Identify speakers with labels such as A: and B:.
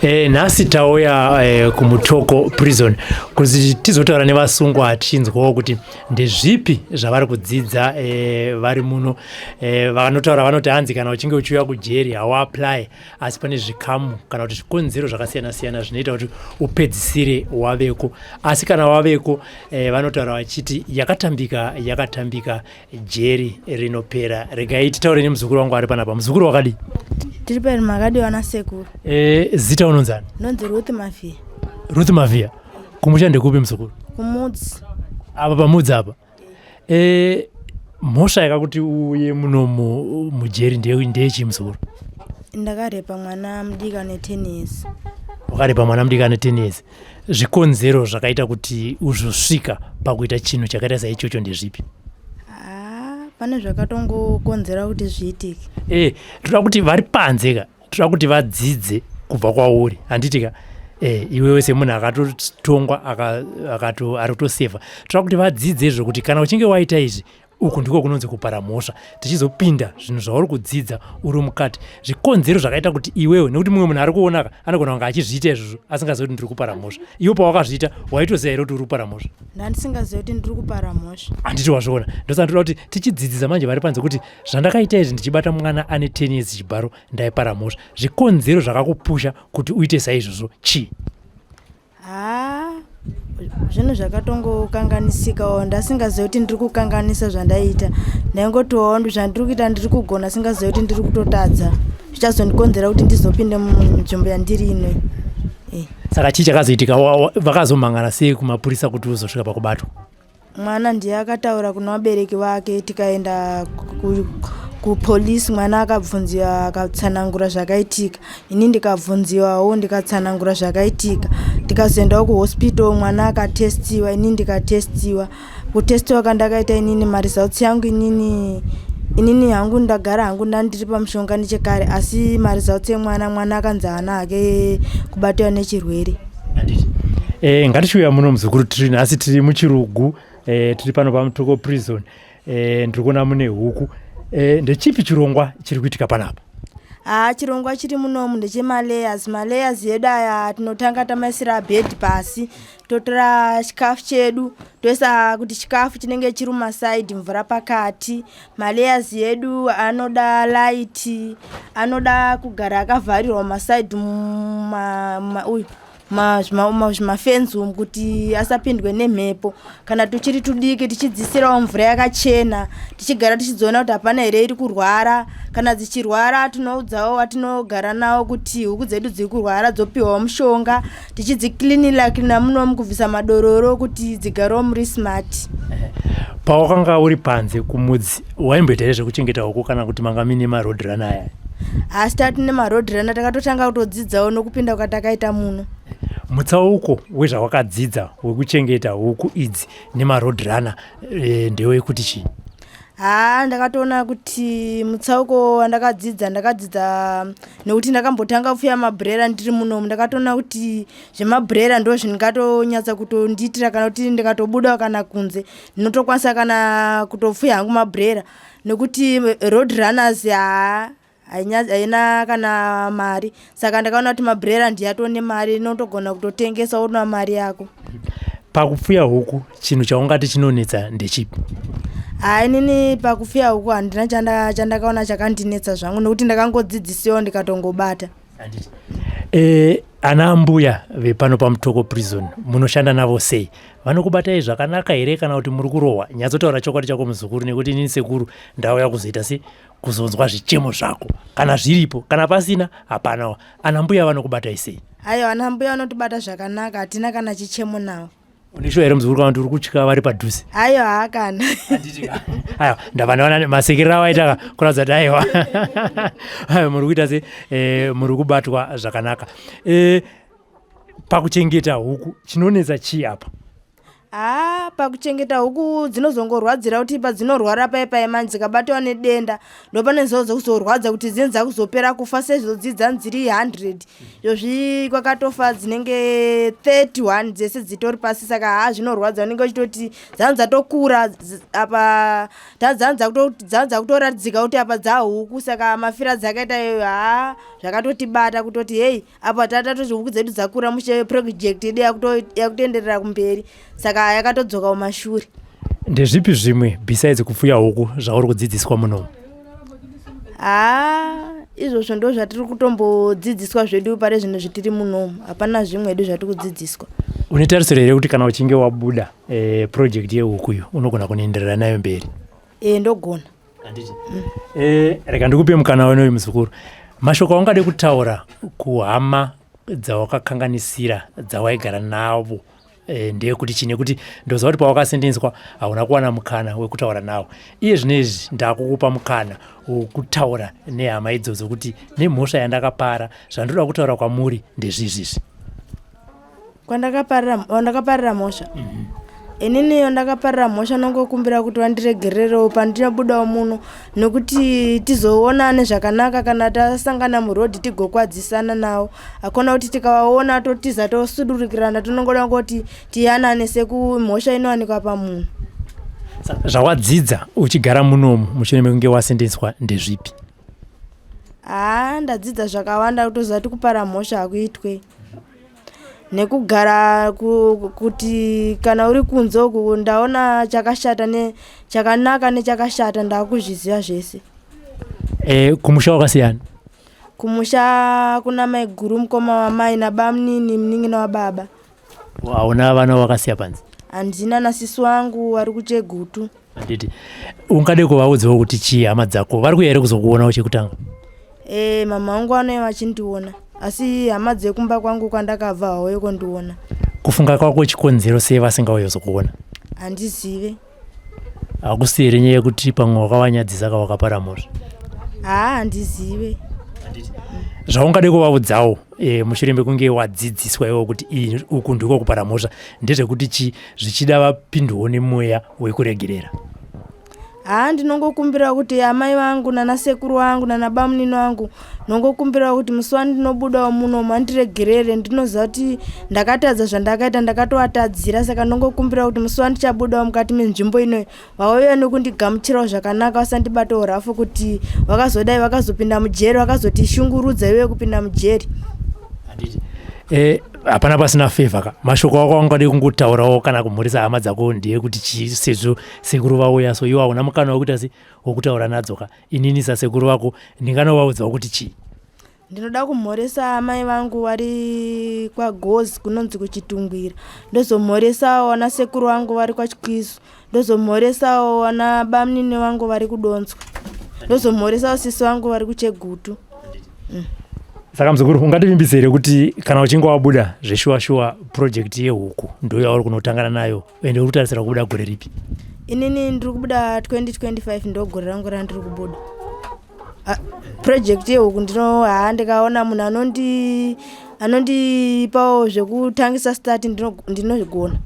A: Nhasi tauya kuMutoko Prison kuti tizotaura nevasungwa, tichinzwawo kuti ndezvipi zvavari kudzidza vari muno. Vanotaura vanoti hanzi kana uchinge uchiuya kujeri hauapply, asi pane zvikamu kana kuti zvikonzero zvakasiyana siyana zvinoita kuti upedzisire waveko. Asi kana waveko, vanotaura vachiti yakatambika yakatambika, jeri rinopera. Regai titaure nemuzukuru wangu ari panapa. Muzukuru, wakadii?
B: Tiri peri, makadiwa nasekuru?
A: Zita unonzani?
B: Nonzi Ruth Mafia.
A: Ruth Mafia. Kumusha ndekupi, muzukuru?
B: Kumudzi.
A: Apa pamudzi apa. Mhosva yakakuti uye muno mujeri ndeyechii, muzukuru?
B: Ndakarepa mwana mudiki ane 10 years.
A: Wakarepa mwana mudiki ane 10 years. Zvikonzero zvakaita kuti uzosvika pakuita chinhu chakaita saichocho ndezvipi?
B: Haa, pane zvakatongokonzera kuti zviitike.
A: Toda kuti vari panze ka, toda kuti vadzidze kubva kwauri, handiti ka? Iwewe semunhu akatotongwa, ari kutosevha, toda kuti vadzidze izvo kuti kana uchinge waita izvi, uku ndiko kunonzi kupara mhosva. Tichizopinda zvinhu zvauri kudzidza uri mukati, zvikonzero zvakaita kuti iwewe, nekuti mumwe munhu ari kuonaka anogona kunge achizviita izvozvo asingazivi kuti ndiri kupara mhosva. Iwe pawakazviita waitoziva here kuti uri kupara mhosva?
B: Ndandisingazivi kuti ndiri kupara mhosva.
A: Handiti wazviona? Ndosaka ndoda kuti tichidzidzisa manje vari panze kuti zvandakaita izvi, ndichibata mwana ane 10 years chibharo, ndaipara mhosva. Zvikonzero zvakakupusha kuti uite saizvozvo chii?
B: Haa, zvinhu zvakatongokanganisikawo. Ndasingazivi kuti ndiri kukanganisa zvandaiita. Ndaingotiwo zvandiri kuita ndiri kugona, singazivi kuti ndiri kutotadza, zvichazondikonzera kuti ndizopinde munzvimbo yandiri ino.
A: Saka chii chakazoitika? Vakazomhangana sei kumapurisa kuti uzosvika pakubatwa?
B: Mwana ndiye akataura kuna vabereki vake, tikaenda kupolisi. Mwana akabvunziwa, akatsanangura zvakaitika. Ini ndikabvunziwawo, ndikatsanangura zvakaitika. Tikazoendawo kuhospital, mwana akatestiwa, ini ndikatestiwa. Kutestiwa kandakaita inini, maresults yangu inini hangu ndagara hangu ndandiri pamushonga nechekare, asi maresults emwana, mwana akanzi haana hake kubatiwa nechirwere.
A: Handiti ngatichiuya muno, muzukuru. Tiri nhasi tiri muchirugu, tiri pano paMutoko Prison. Ndiri kuona mune huku. Ndechipi chirongwa chiri kuitika panapa?
B: Haa, chirongwa chiri munomu ndechemalayers. Malayers edu aya, tinotanga tamaisira bhedhi pasi, totora chikafu chedu toisa, kuti chikafu chinenge chiri mumasaidhi, mvura pakati. Malayers edu anoda light, anoda kugara akavharirwa mumasaidhi, uyu zvimafenzi umu, kuti asapindwe nemhepo. Kana tuchiri tudiki, tichidzisirawo mvura yakachena, tichigara tichidziona kuti hapana here iri kurwara. Kana dzichirwara, tinoudzawo vatinogara navo kuti huku dzedu dziri kurwara, dzopiwawo mushonga. Tichidziklinila klina munomu, kubvisa madororo, kuti dzigarewo muri smart.
A: Pawakanga uri panze kumudzi, waimboita here zvekuchengeta huku, kana kuti manga mine maroadrunner aya?
B: Asi tati nemaroadrunner, takatotanga kutodzidzawo nokupinda kwatakaita muno.
A: Mutsauko wezvawakadzidza wekuchengeta huku idzi nemaroadrunner ndewekuti chii?
B: Haa, ndakatoona kuti mutsauko wandakadzidza, ndakadzidza nekuti ndakambotanga kupfuya mabroiler ndiri munomu. Ndakatoona kuti zvemabroiler ndo zvindingatonyatsa kutondiitira, kana kuti ndikatobudawo kana kunze, ndinotokwanisa kana kutopfuya hangu mabroiler, nekuti road runners haa, haina kana mari. Saka ndakaona kuti mabroiler ndiyatone mari, inotogona kutotengesa woona mari yako.
A: Pakupfuya huku, chinhu chaungati chinonetsa ndechipi?
B: Haa, inini pakupfuya huku handina chandakaona chakandinetsa zvangu, nekuti ndakangodzidzisiwawo ndikatongobata.
A: Handiti ana mbuya vepano paMutoko Prison munoshanda navo sei? Vanokubatai zvakanaka here, kana kuti muri kurohwa? Nyatsotaura chokwadi chako, muzukuru, nekuti inini sekuru ndauya kuzoita se kuzonzwa zvichemo zvako, kana zviripo. Kana pasina, hapanawo. Ana mbuya vanokubatai sei?
B: Aiwa, ana mbuya vanotibata zvakanaka, hatina kana chichemo navo.
A: Unishuwa here, muzukuru, kana kuti uri kutya vari padhuze?
B: Aiwa, haakana.
A: Aiwa, ndabva ndaona masekero awaita kuratidza kuti aiwa, aiwa, muri kuita se muri kubatwa zvakanaka. Pakuchengeta huku, chinonetsa chii apa?
B: Haa, pakuchengeta huku dzinozongorwadzira kuti padzinorwara pai pai manje dzikabatwa nedenda, ndopane zivo dzekuzorwadza kuti dzinenge dzakuzopera kufa, sezvo dzidza dziri 100, izvozvi kwakatofa dzinenge 31, dzese dzitori pasi. Saka haa, zvinorwadza, unenge uchitoti dzanzi dzatokura apa dzanzi dzakutoratidzika kuti apa dzahuku. Saka mafira dzakaita iyoyo, haa, zvakatotibata kutoti hei, apa tatatoti huku dzedu dzakura mushe, project yedu yakutoenderera kumberi, saka yakatodzoka kumashure.
A: Ndezvipi zvimwe besides kupfuya huku zvauri kudzidziswa munomu?
B: Haa, izvozvo ndo zvatiri kutombodzidziswa zvedu pari zvino zvitiri munomu. Hapana zvimwe edu zvatiri kudzidziswa.
A: Une tarisiro here kuti kana uchinge wabuda project yehuku iyo unogona kunoenderera nayo mberi?
B: E, ndogona.
A: Handiti? Rega ndikupe mukana wenoyu, muzukuru. Mashoko aungade kutaura kuhama dzawakakanganisira, dzawaigara navo, ndeyekuti chii? Nekuti ndoziva kuti pawakasendenswa hauna kuwana mukana wekutaura navo. Iye zvino izvi ndakukupa mukana wekutaura nehama idzodzo kuti nemhosva yandakapara, zvandoda kutaura kwamuri ndezvizvizvi.
B: Wandakaparira mhosva, inini wandakaparira mhosva, nongokumbira kuti vandiregererewo pandinobudawo muno, nekuti tizoonane zvakanaka kana tasangana murodhi, tigokwadzisana navo. Hakuna kuti tikavaona totiza, tosudurukirana. Tinongoda kungoti tiyanane sekumhosva inowanikwa pamunhu.
A: Zvawadzidza uchigara munomu mushure mekunge wasendenswa ndezvipi?
B: Haa, ndadzidza zvakawanda, kutoziva kuti kupara mhosva hakuitwe, nekugara kuti kana uri kunze uku, ndaona chakashata nechakanaka nechakashata, ndakuzviziva zvese.
A: Kumusha wakasiyana?
B: Kumusha kuna maiguru, mukoma wamai, nabamunini, munin'ina wababa.
A: Hauna vana wakasiya panze?
B: Handina, nasisi wangu vari kuChegutu.
A: Handiti. Ungade kuvaudzawo kuti chii hama dzako? Vari kuuya here kuzokuonawo chekutanga?
B: E, mama vangu vanouya vachindiona, asi hama dzekumba kwangu kwandakabva hauye kundiona.
A: Kufunga kwako, chikonzero sei vasingauye kuzokuona?
B: Handizive.
A: Hakusi here nyaya yekuti pamwe wakavanyadzisa ka wakapara mhosva?
B: Haa, handizive.
A: Zvaungade kuvaudzawo mushure mekunge wadzidziswa iwo kuti uku ndiko kupara mhosva ndezvekuti chi, zvichida vapindwawo nemweya wekuregerera?
B: Haa, ndinongokumbira kuti amai vangu nanasekuru vangu nanabamunini vangu, ndinongokumbira kuti musi wandinobudawo muno mandiregerere. Ndinoziva kuti ndakatadza, zvandakaita ndakatovatadzira, saka ndinongokumbira kuti musi wandichabudawo mukati menzvimbo inoyi, vauye nekundigamuchirawo zvakanaka, vasandibatawo rafu kuti vakazodai vakazopinda mujeri, vakazotishungurudza iwe kupinda mujeri.
A: Handiti. Hapana pasina favour ka. Mashoko ako angade kungotaurawo kana kumhurisa hama dzako ndeyekuti chii, sezvo sekuru vauya? So iwe hauna mukana wekuita se wokutaura nadzo ka. Inini sasekuru vako ndinganovaudzawo kuti chii?
B: Ndinoda kumhoresa amai vangu vari kwaGozi, kunonzi kuChitungwira. Ndozomhoresawo vana sekuru vangu vari kwaChikwizo. Ndozomhoresawo vana bamunini vangu vari kuDonzwa. Ndozomhoresawo sisi vangu vari kuChegutu.
A: Saka muzukuru, ungativimbise here kuti kana uchinge wabuda zveshuwa shuwa, project yehuku ndo yauri kunotangana nayo, ende uri kutarisira kubuda gore ripi?
B: Inini ndiri kubuda 2025, ndo gore rangu randiri kubuda. Ah, project yehuku ndino, haa, ndikaona munhu anondipawo zvekutangisa start, ndinozvigona.